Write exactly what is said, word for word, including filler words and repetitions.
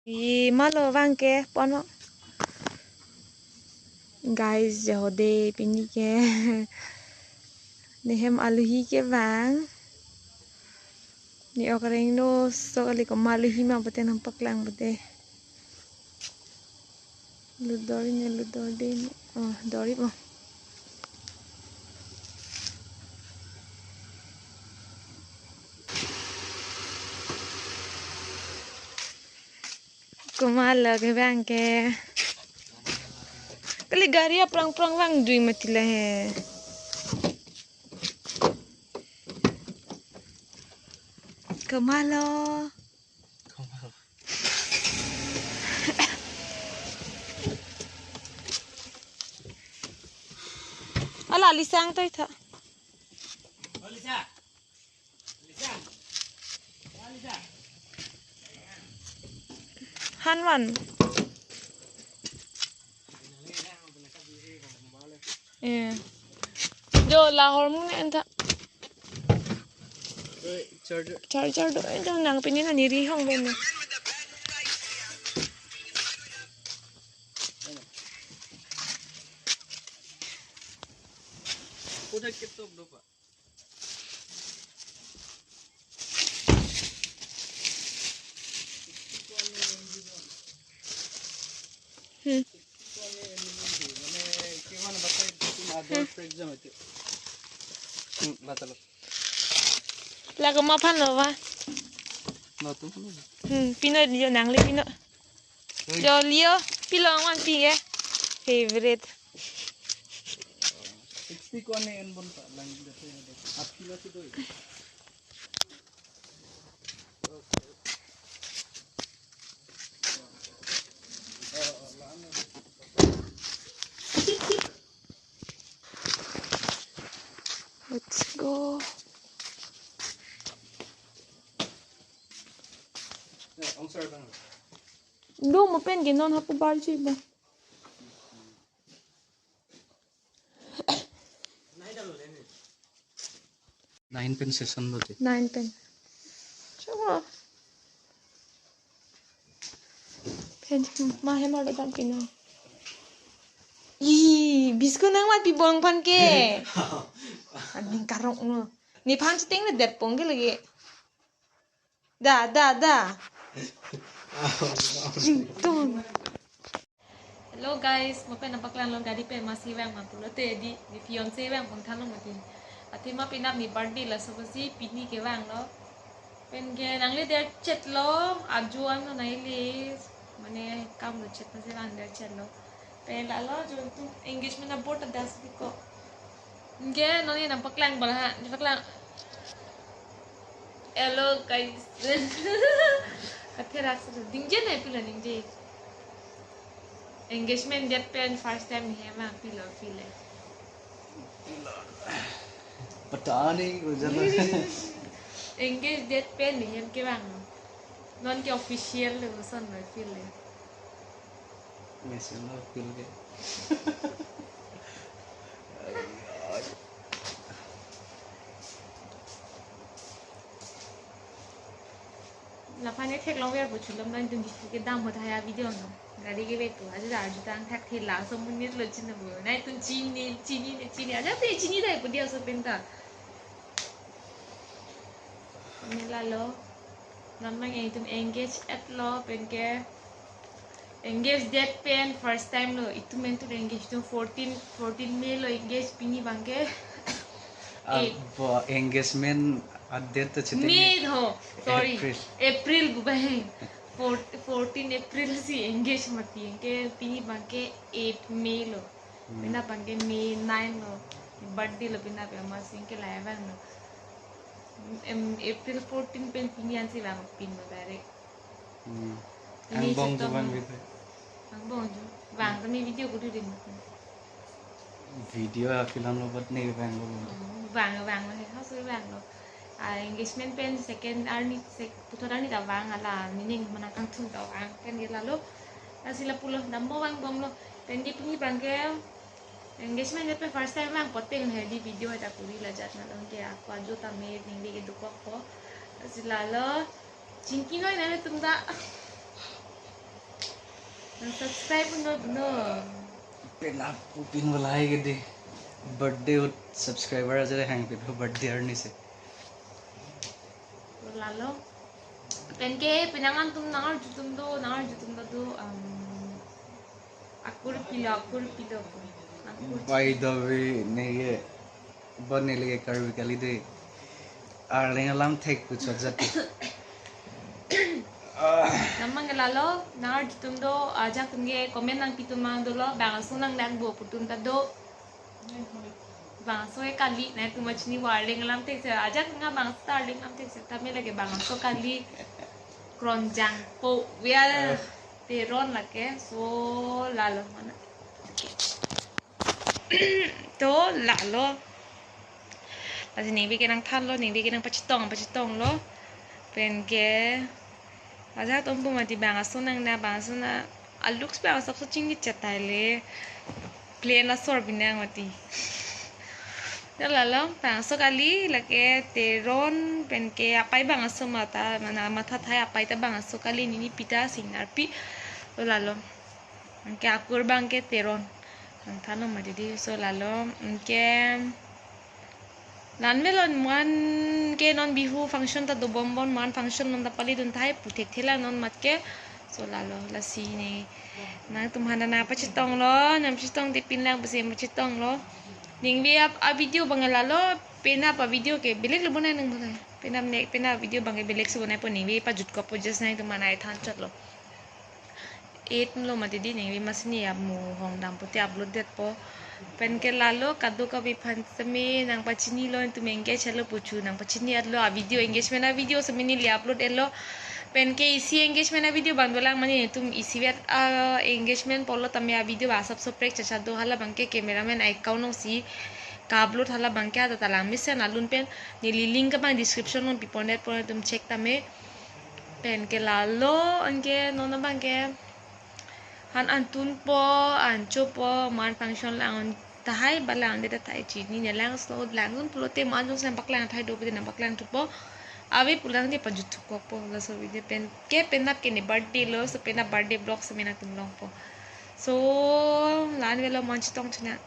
Pi malo vang ke pono. Guys, jahode pini ke nehem alohi kevang. Ne ok rengno so kali, komat alohi ma pute nangpaklang pute. Ludor ne ludor de ne. Oh, dori mo. Komat lo kevang ke. Kali gari aprang prang vang dui mati la he. Komat lo. Ala lisang to itha. Hanvan. Eh. Jo la hormone enta. Charger. Charger do, eh, jo nang pini na neri hong ben. Udah ketok do, Pak. Hmm. Hmm. Laga ma aphan lo va? Hmm, pino jo nangli pino. Oi. Jo lio, pilong man pi ke. Favorite. Sixty ko ane en bon pa lang date date. Aphi lo si doi. Let's go. Do mo pen ke non hapu bar ji ba. Nine pen session lote. Nine pen. Chuma. Pen ma hem arlo dam pino. Ih, biscuit nangmat pi bong aphan ke. Aning karong no. Nephan chiting le det pong ke lagi. Da, da, da. Jingtung. Hello guys, mo pen nangpaklang lo gari pen masi vang ma pulote di, di fiancé vang pon than lo mati. Athema penap ne birthday laso apotsi pini kevang lo. Pen ke nangle der chet lo, ajo an lo naile, mane kam lo chet masi vang der chet lo. Pen lalo jo tu engagement aboard adas biko. Ke non ne nangpaklang bala ha, nangpaklang. Hello guys. Atherak sa dingje ne pilo ningje. Engagement date pen first time he ma pilo pilo. Pata nahi ko jana. Engage date pen ne hem kevang. Non ke official lo son lo pilo. Mesen lo pil ke. Laphan ne theklong ver pu chulom nangtum bisi kedam hot haya video no. Gari ke betu aja arju tang thak thila so monit lo chin bo. Nangtum chini chini ne chini aja te chini dai pu dia so penta. Ne lalo. Non mang itum engage at lo pen ke. Engage date pen first time lo. Itum entu engage tu fourteen, fourteen May lo engage pini abang ke. Ah, eh. Bo engagement a date to chete May tho. Sorry. April. April pu ba he. Four-, fourteen April si engage mati ke pini abang ke eight May lo. Hmm. Penap abang ke May nine lo. Birthday lo penap ya masing ke lai abang lo. Em, April fourteen pen pini ansi vang pin lo direct. Hmm. Ini angbong chetok juban mo. Gitu. Angbong ju. Vang kami video kudu din. Video ya film lo buat nih vang lo. Hmm, vang, vang lo, ha, suri vang lo. Ah, engagement pen second arni, sek-, puthot arni ta vang ala, meaning menang kangthum ta vang pen ke lalo. Lasi lapulo, dammo vang bom lo. Pen ke pini abang ke engagement date pen first time vang poteng he di video ta kuri la jat na long ke ako ajo ta me ning di ke dukok ko. Lasi lalo. Chingki noi na tum ta. Nang subscribe no no. Penap pu pin bolai ke de. Birthday ut subscriber aja hang pin ho birthday arni si. Lalo. Penke penang an tum nang arjutum do, nang arjutum do do, um, akur pilo, akur pilo. Akur. By the way, neke, bon neke Karbi kali de. Arleng alam thek pu chot jati. Ah. Namang lalo, nang arjutum do, ajak tum ke comment nangpi tum mang dolo, bang aso nang nang bo pu tum ta do. Bangso ke kali, nangtum pachini Arleng alam thek si, ajak nga bangso ta Arleng alam thek si, tame lake bangso kali. Kronjang po, we are Eh. Teron lake, so lalo mana. To lalo. Lasi ningve ke nangthanlo, ningve ke nangpachetong, pachetonglo. Penke, ajak tum pu mati bang aso nang na, bang aso na, a looks bang aso so chingki chatai le. Plain asor binang mati. To lalo, bang aso kali, lake Teron, penke apai bang aso mata, mana matha thai apai ta bang aso kali, nini pita Singnarpi. To lalo. Anke akur bang ke Teron. Nangthanlo mati di, so lalo, anke, lan melon man ke non Bihu function ta dobom bon, man function non ta pali dun thai pu thekthe la non mat ke. So lalo, lasi ne, nangtum hana nangpachetonglo, nangpachetong te pin lang pusi pachetonglo. Ningve ap a video bang lalo, penap a video ke belek lo bonai nang bonai. Penap ne, penap video bang ke belek si bonai po, ningve pajutkokpo, just nangtum manai than chotlo. Eight lo mati di, ningve masini ya mu hong dam pute upload detpo. Penke lalo kadokave aphan seme nangpachinilo, nangtum engage lo puchu nangpachini atlo, a video engagement a video seme neli upload etlo. Penke isi engagement a video bang dolang mani, nangtum isivet a engagement pulo tame a video ba asap soprek chacha do, hala bang ke cameraman a account along si ka-upload, hala bang ke ada talang mesen alun pen neli link abang description along pipon detpo, nangtum check tame. Penke lalo, anke non abang ke han antun po, ancho po, man function lang tahai ba lang de tahai chini ne lang so lang un pulote man jong nangpaklang thai do pute nangpaklang thupo. Ave pu lang de pajutkokpo, laso video penke penap ke ne birthday lo, so penap birthday vlog seme nangtum longpo. So, lan velo, man chetong chena.